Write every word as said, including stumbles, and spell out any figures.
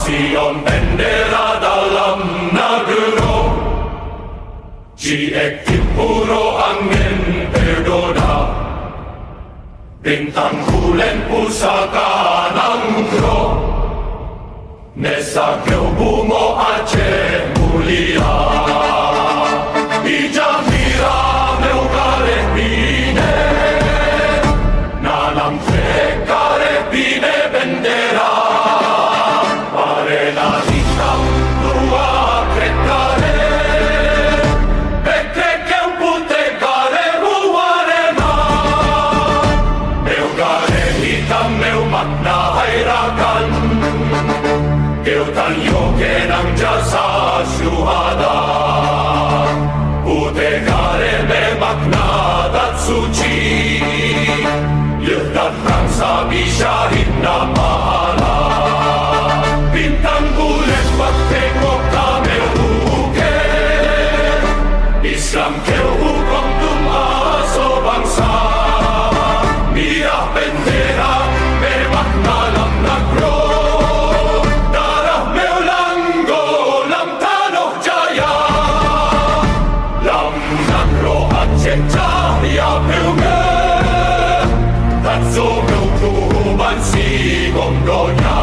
Ion bendera dalam nanggroe, jiék tiep uroe angén peudoda. Bintang buleuen pusaka nanggroe, neusagoe bumoe Aceh mulia. Ija mirah meunyoe ka rhot binéh, na lam trek ka rhot binéh bendera. Arena hitam dua trek ka rhot, bèk trek nyang putéh ka rhot u arena. Meunyoe ka rhot hitam meunyoe makna hai rakan, keu tanyoe keunang jasa syuhada. Putéh ka rhot meunyoe makna that suci, yôh that prang sabe syahid na pahala. Bintang buleuen bak teumbok ka meuukèe, Islam keu hukôm dum asoe bansa. Mirah bendera meumakna lam nanggroe, darah meulang goe lam tanoh jaya. Lam nanggroe Aceh cahya beungèh, that soe meukeureubeuen sigom donya.